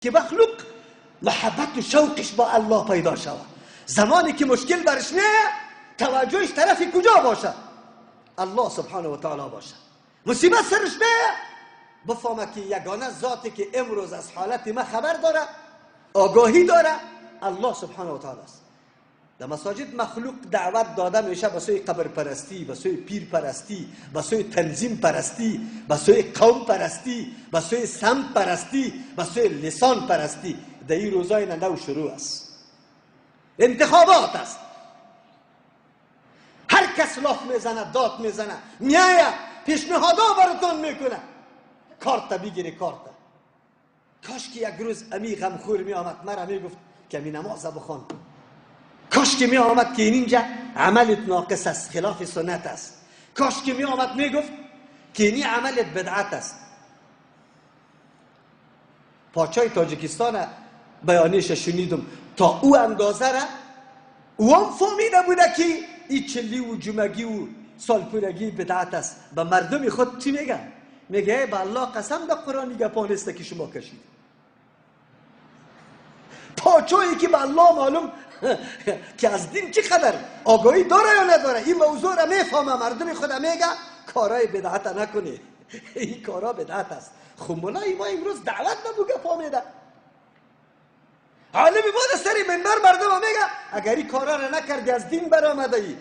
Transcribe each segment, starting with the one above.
که مخلوق محبت و شوقش با الله پیدا شود. زمانی که مشکل برش نه، توجهش طرف کجا باشه؟ الله سبحانه و تعالی باشه. مصیبت سرش نه، بفهمه که یگانه ذاتی که امروز از حالت ما خبر داره، آگاهی داره، الله سبحانه و تعالی است. در مساجد مخلوق دعوت داده میشه به سوی قبر پرستی، به سوی پیر پرستی، به سوی تنظیم پرستی، به سوی قوم پرستی، به سوی سمت پرستی، به سوی لسان پرستی. در این روزای نو شروع است، انتخابات است. هر کس لاف میزنه، داد میزنه، میایه پیشنهادا براتون میکنه، کارت بگیری کارت. کاش که یک روز امی غمخور میآمد مرا میگفت که امی نماز بخوان. کاش که می آمد که اینجا عملت ناقص است، خلاف سنت است. کاش که می آمد می گفت که اینی عملت بدعت است. پاچای تاجیکستان بیانیش شنیدم، تا او اندازه را او هم فهمیده بوده که این چلی و جمعگی و سالپورگی بدعت است. به مردم خود چی میگه؟ میگه به الله قسم به قرآن گپا نیست که شما کشید. پاچایی که به الله معلوم که از دین چقدر آگاهی داره یا نداره، این موضوع را میفهمه، مردم خود میگه کارای بدعت نکنی، این کارا بدعت است. خب مولای ما امروز دعوت نبو گپا میده، عالم ما سر منبر مردم میگه اگر این کارا را نکردی از دین برآمده ای،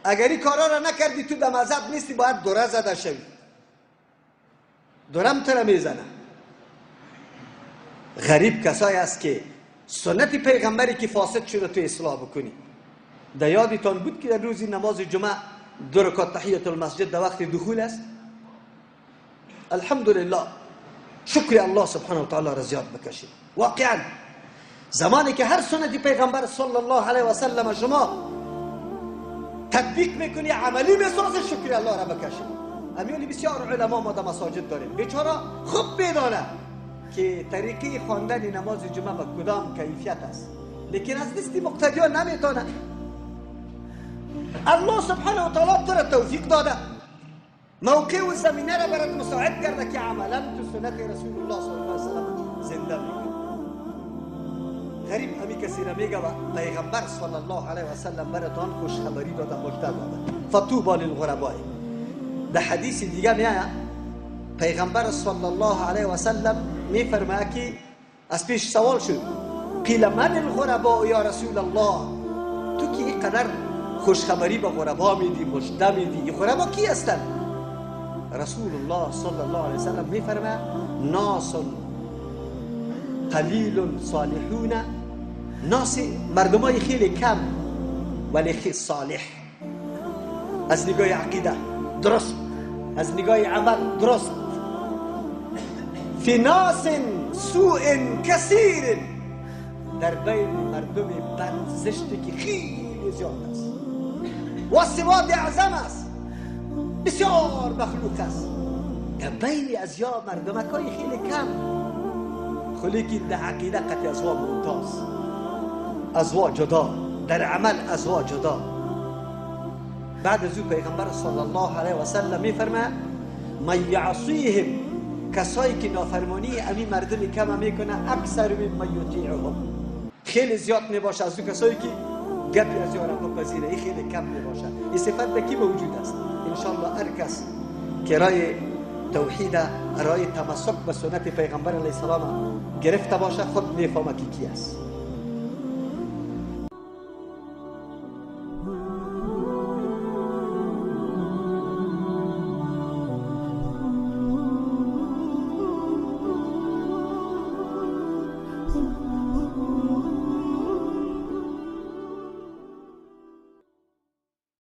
اگر این کارا را نکردی تو در مذهب نیستی، باید دوره زده شوی، دورم تو را میزنه. غریب کسایی است که سنت پیغمبری که فاسد شده تو اصلاح بکنی. در یادتان بود که در روز نماز جمعه دو رکعت تحیت المسجد در وقت دخول است؟ الحمدلله، شکر الله سبحانه و تعالی را زیاد بکشید. واقعا زمانی که هر سنت پیغمبر صلی الله علیه و سلم شما تطبیق میکنی، عملی میسازی، شکر الله را بکشید. امیالی بسیار علما ما در مساجد داریم، بیچاره خوب میدانه که طریقه خواندن نماز جمعه به کدام کیفیت است، لیکن از دست مقتدیان نمیتونه. الله سبحانه و تعالی تو را توفیق داده، موقع و زمینه را برات مساعد کرده که عملا تو سنت رسول الله صلی الله علیه و سلم زنده میکنی. غریب همی کسی را میگه و پیغمبر صلی الله علیه و سلم براتان خوشخبری داده، مژده داده، فطوبی للغرباء. در حدیث دیگه میآید پیغمبر صلی الله علیه و سلم میفرماید که از پیش سوال شد، قیل من الغرباء یا رسول الله، تو که اینقدر خوشخبری به غربا میدی، مژده میدی، غربا کی هستند؟ رسول الله صلی الله علیه و سلم میفرماید ناس قلیل صالحون، ناس مردمای خیلی کم ولی خیلی صالح، از نگاه عقیده درست، از نگاه عمل درست، فی ناس سوء کثیر، در بین مردم بد زشتی که خیلی زیاد است و سواد اعظم است، بسیار مخلوق است، در بین از یا مردمک های خیلی کم، خلی در عقیده قطع ازوا ممتاز، ازوا جدا، در عمل ازوا جدا. بعد از او پیغمبر صلی الله علیه و سلم میفرماید من یعصیهم، کسایی که نافرمانی امی مردم کم میکنه، اکثر من یطیعهم، خیلی زیاد میباشه از او کسایی که گپی از یارا بپذیره، این خیلی کم میباشه. این صفت در کی موجود است؟ انشالله هر کس که رای توحید، رای تمسک به سنت پیغمبر علیه السلام گرفته باشه، خود میفهمه که کی است.